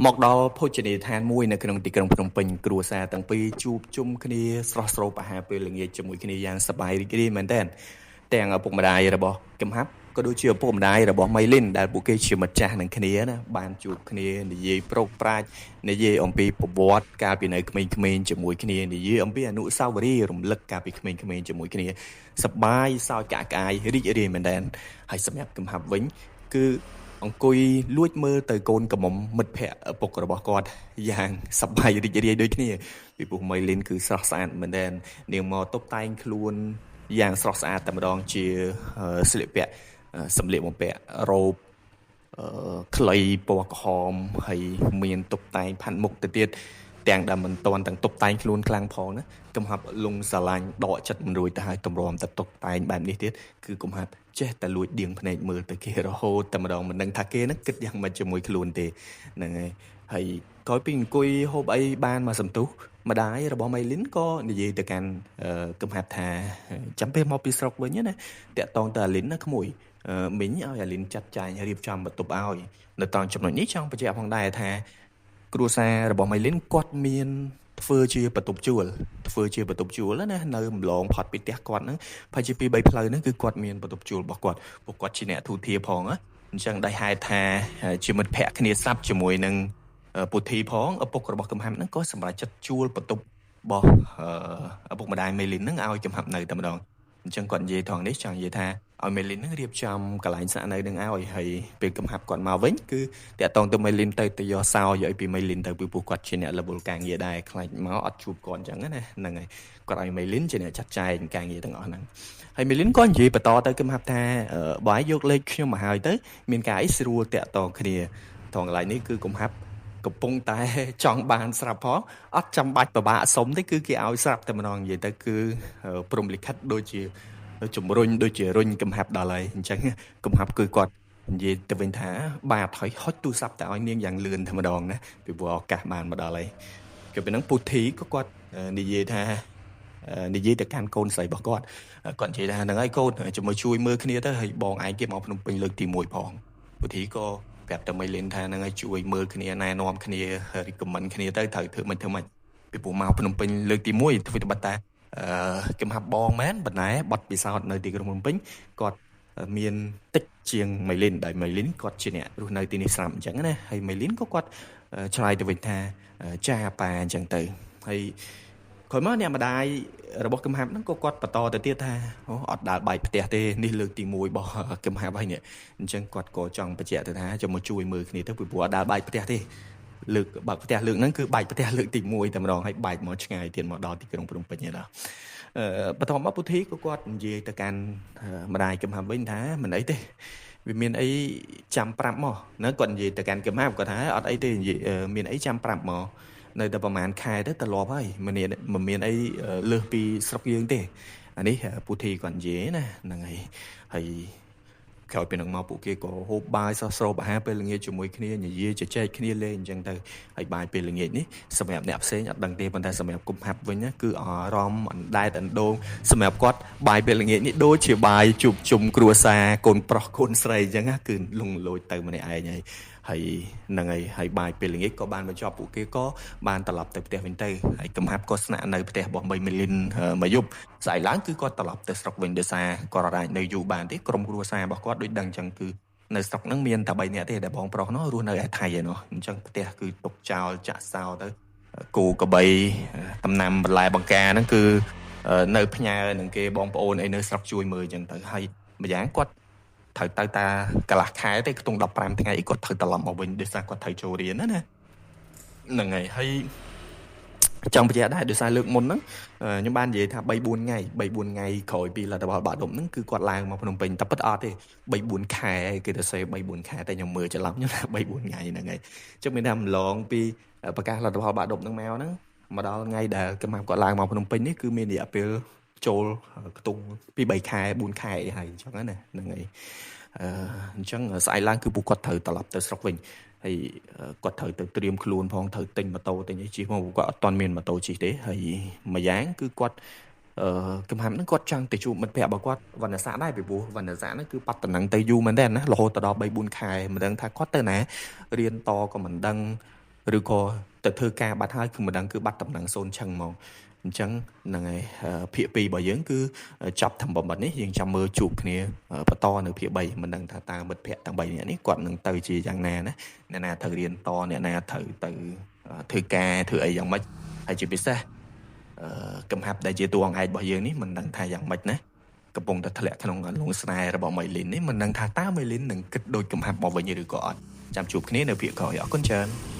មកដល់ភោជនីយដ្ឋានមួយនៅក្នុងទីក្រុងភ្នំពេញគ្រួសារទាំងពីរជួបជុំគ្នាស្រស់ស្រូបអាហារពេលល្ងាចជាមួយគ្នាយ៉ាងសប្បាយរីករាយមែនទែនទាំងឪពុកម្ដាយរបស់គឹមហាប់ក៏ដូចជាឪពុកម្ដាយរបស់ម៉ៃលីនដែលពួកគេជាមិត្តចាស់នឹងគ្នាណាបានជួបគ្នានិយាយប្រោកប្រាជ្ញនិយាយអំពីប្រវត្តិកាលពីនៅក្មេងៗជាមួយគ្នានិយាយអំពីអនុស្សាវរីយ៍រំលឹកកាលពីក្មេងៗជាមួយគ្នាសប្បាយសើចកាក់ក្អាយរីករាយមែនទែនហើយសម្រាប់គឹមហាប់វិញគឺអង្គុយលួចមើលទៅកូនកំមុំមិត្តភ័ក្តិឪពុករបស់គាត់យ៉ាងសប្បាយរីករាយដូចគ្នាពីព្រោះម៉ៃលីនគឺស្រស់ស្អាតមែនទែននាងមកតុបតែងខ្លួនយ៉ាងស្រស់ស្អាតតែម្ដងជាស្លៀកពាក់សម្លៀកបំពាក់រ៉ូបខ្លីពណ៌ក្រហមហើយមានតុបតែងផាត់មុខទៅទៀតទាំងដែលមិនទាន់ទាំងតុបតែងខ្លួនខ្លាំងផងណាកំហាប់លងស្រឡាញ់ដកចិត្តមិនរួចទៅហើយទម្រាំតែតុបតែងបែបនេះទៀតគឺកំហាប់ចេះតែលួចដៀងភ្នែកមើលទៅគេរហូតតែម្ដងមិនដឹងថាគេហ្នឹងគិតយ៉ាងម៉េចជាមួយខ្លួនទេហ្នឹងហើយហើយក្រោយពីអង្គុយហូបអីបានមកសន្ទុះម្ដាយរបស់ម៉ៃលីនក៏និយាយទៅកាន់កំហាប់ថាចាំពេលមកពីស្រុកវិញណាតាក់តងទៅអាលីនណាក្មួយមីងឲ្យអាលីនចាត់ចែងរៀបចំបន្ទប់ឲ្យនៅត្រង់ចំណុចនេះចង់បញ្ជាក់ផងដែរថាគ្រួសាររបស់ម៉ៃលីនគាត់មានធ្វើជាបន្ទប់ជួលធ្វើជាបន្ទប់ជួលណានៅម្លងផុតពីផ្ទះគាត់ហ្នឹងប្រហែលជា2 3ផ្លូវហ្នឹងគឺគាត់មានបន្ទប់ជួលរបស់គាត់ពួកគាត់ជាអ្នកទូធាផងណាអញ្ចឹងដោយហេតុថាជាមិត្តភ័ក្តិគ្នាស្រាប់ជាមួយនឹងពុទ្ធីផងឪពុករបស់កំហាប់ហ្នឹងក៏សម្រេចចិត្តជួលបន្ទប់របស់ឪពុកម្ដាយមេលីនហ្នឹងឲ្យកំហាប់នៅតែម្ដងអញ្ចឹងគាត់និយាយថងនេះចង់និយាយថាឲ្យមេលីនហ្នឹងរៀបចំកន្លែងស្នាក់នៅនឹងឲ្យហើយពេលកំហាប់គាត់មកវិញគឺតាក់តងទៅមេលីនទៅទៅយកសោយកឲ្យពីមេលីនទៅពីព្រោះគាត់ជាអ្នករវល់ការងារដែរខ្លាចមកអត់ជួបគាត់អញ្ចឹងណាហ្នឹងហើយគាត់ឲ្យមេលីនជាអ្នកចាត់ចែងការងារទាំងអស់ហ្នឹងហើយមេលីនក៏និយាយបន្តទៅកំហាប់ថាបើឲ្យយកលេខខ្ញុំមកហើយទៅមានការអីស្រួលតាក់តងគ្នាត្រង់កន្លែងនេះគឺកំហាប់កំពុងតែចង់បានស្រាប់ផងអត់ចាំបាច់ពិបាកសុំទេគឺគេឲ្យស្រាប់តែម្ដងនិយាយទៅគឺព្រមលិខិតដូចជាជំរុញដូចជារុញកំហាប់ដល់ហើយអញ្ចឹងកំហាប់គឺគាត់និយាយទៅវិញថាបាទហើយហុចទូរស័ព្ទទៅឲ្យនាងយ៉ាងលឿនតែម្ដងណាពីព្រោះឱកាសបានមកដល់ហើយក៏ពេលហ្នឹងពុទ្ធីក៏គាត់និយាយថានិយាយទៅកាន់កូនស្រីរបស់គាត់គាត់និយាយថាហ្នឹងហើយកូនជាមួយជួយមើលគ្នាទៅហើយបងឯងគេមកភ្នំពេញលើកទី1ផងពុទ្ធីក៏ប្រាប់ទៅមីលីនថាហ្នឹងហើយជួយមើលគ្នាណែនាំគ្នា recommend គ្នាទៅត្រូវធ្វើមិនធ្វើម៉េចពីព្រោះមកភ្នំពេញលើកទី1ធ្វើត្បិតតែកំហាប់បងមែនប៉ុន្តែបတ်ពិសោធន៍នៅទីក្រុងភ្នំពេញគាត់មានតិចជាងមីលីនដោយមីលីនគាត់ជាអ្នករស់នៅទីនេះស្រាប់អញ្ចឹងណាហើយមីលីនក៏គាត់ឆ្លើយទៅវិញថាចាប៉ាអញ្ចឹងទៅហើយក្រោយមកអ្នកម្ដាយរបស់កំហាប់ហ្នឹងក៏គាត់បន្តទៅទៀតថាអូអត់ដើរបែកផ្ទះទេនេះលើកទី1របស់កំហាប់ហើយនេះអញ្ចឹងគាត់ក៏ចង់បញ្ជាក់ទៅថាចាំមកជួយមើលគ្នាទៅពីព្រោះអត់ដើរបែកផ្ទះទេលើកបើកផ្ទះលើកហ្នឹងគឺបែកផ្ទះលើកទី1តែម្ដងហើយបែកមកឆ្ងាយទៀតមកដល់ទីក្រុងភ្នំពេញឯណោះបន្ទាប់មកពុទ្ធីក៏គាត់និយាយទៅកាន់ម្ដាយកំហាប់វិញថាមិនអីទេវាមានអីចាំប្រាប់មកណាគាត់និយាយទៅកាន់កំហាប់គាត់ថាអត់អីទេនិយាយមានអីចាំប្រាប់មកនៅតែប្រហែលខែទៅត្រឡប់ហើយមិនមានអីលើសពីស្រុកយើងទេអានេះពុទ្ធីគាត់និយាយណាហ្នឹងហើយហើយក្រោយពីនឹងមកពួកគេក៏ហូបបាយសោះស្រូបអាហារពេលល្ងាចជាមួយគ្នានិយាយជជែកគ្នាលេងអញ្ចឹងទៅហើយបាយពេលល្ងាចនេះសម្រាប់អ្នកផ្សេងអត់ដឹងទេប៉ុន្តែសម្រាប់គុំហាប់វិញណាគឺអារម្មណ៍អណ្ដែតអណ្ដូងសម្រាប់គាត់បាយពេលល្ងាចនេះដូចជាបាយជួបជុំគ្រួសារកូនប្រុសកូនស្រីអញ្ចឹងណាគឺលងលួចទៅម្នាក់ឯងហើយហើយហ្នឹងហើយហើយបាយពេលល្ងាចក៏បានបញ្ចប់ពួកគេក៏បានត្រឡប់ទៅផ្ទះវិញទៅហើយកំហាប់ក៏ស្នាក់នៅផ្ទះរបស់មីលីនមួយយប់ស្អែកឡើងគឺគាត់ត្រឡប់ទៅស្រុកវិញដោយសារគាត់អាចនៅយូរបានទេក្រុមគ្រួសាររបស់គាត់ដូចដឹងអញ្ចឹងគឺនៅស្រុកហ្នឹងមានតែ3នាក់ទេដែលបងប្រុសនោះរស់នៅឯថៃឯនោះអញ្ចឹងផ្ទះគឺទុកចោលចាក់សោទៅគោក្របីតំណាំបន្លែបង្ការហ្នឹងគឺនៅផ្ញើនឹងគេបងប្អូនអីនៅស្រុកជួយមើលអញ្ចឹងទៅហើយម្យ៉ាងគាត់ត្រូវទៅតាកន្លះខែទេខ្ទង់15ថ្ងៃគាត់ត្រូវត្រឡប់មកវិញដោយសារគាត់ត្រូវចូលរៀនណាណាហ្នឹងហើយហើយចង់បញ្ជាក់ដែរដោយសារលើកមុនហ្នឹងខ្ញុំបាននិយាយថា3 4ថ្ងៃ3 4ថ្ងៃក្រោយពីលទ្ធផលបាក់ឌុបហ្នឹងគឺគាត់ឡើងមកភ្នំពេញតែពិតអត់ទេ3 4ខែគេទៅសេ3 4ខែតែខ្ញុំមើលច្រឡំខ្ញុំថា3 4ថ្ងៃហ្នឹងហើយអញ្ចឹងមានថាម្លងពីប្រកាសលទ្ធផលបាក់ឌុបហ្នឹងមកហ្នឹងមកដល់ថ្ងៃដែលកំហាប់គាត់ឡើងមកភ្នំពេញនេះគឺមានរយៈពេលចូលខ្ទង់ពី3ខែ4ខែអីហើយអញ្ចឹងណាហ្នឹងហើយអញ្ចឹងស្អែកឡើងគឺពួកគាត់ត្រូវត្រឡប់ទៅស្រុកវិញហើយគាត់ត្រូវទៅត្រៀមខ្លួនផងត្រូវទិញម៉ូតូទិញអីជិះមកគាត់អត់ទាន់មានម៉ូតូជិះទេហើយម្យ៉ាងគឺគាត់កំហាប់ហ្នឹងគាត់ចង់ទៅជួបមិត្តភ័ក្តិរបស់គាត់វណ្ណសាដែរពីព្រោះវណ្ណសាហ្នឹងគឺបាត់តំណែងទៅយូរមែនទេណារហូតដល់3 4ខែមិនដឹងថាគាត់ទៅណារៀនតក៏មិនដឹង ឬក៏ទៅធ្វើការបាត់ហើយគឺមិនដឹងគឺបាត់តំណែងសូនឆឹងហ្មងអញ្ចឹងហ្នឹងហើយភាគ2របស់យើងគឺចប់ធំបំបត្តិនេះយើងចាំមើលជួបគ្នាបន្តនៅភាគ3មិនដឹងថាតើមិត្តភ័ក្តិទាំង3នាក់នេះគាត់នឹងទៅជាយ៉ាងណាណាអ្នកណាត្រូវរៀនតអ្នកណាត្រូវទៅធ្វើការធ្វើអីយ៉ាងម៉េចហើយជាពិសេសកំហាប់ដែលជាតួអង្គឯករបស់យើងនេះមិនដឹងថាយ៉ាងម៉េចណាកំពុងតែធ្លាក់ក្នុងលងស្នេហ៍របស់ម៉ៃលីននេះមិនដឹងថាតើម៉ៃលីននឹងគិតដូចកំហាប់មកវិញឬក៏អត់ចាំជួបគ្នានៅភាគក្រោយអរគុណច្រើន។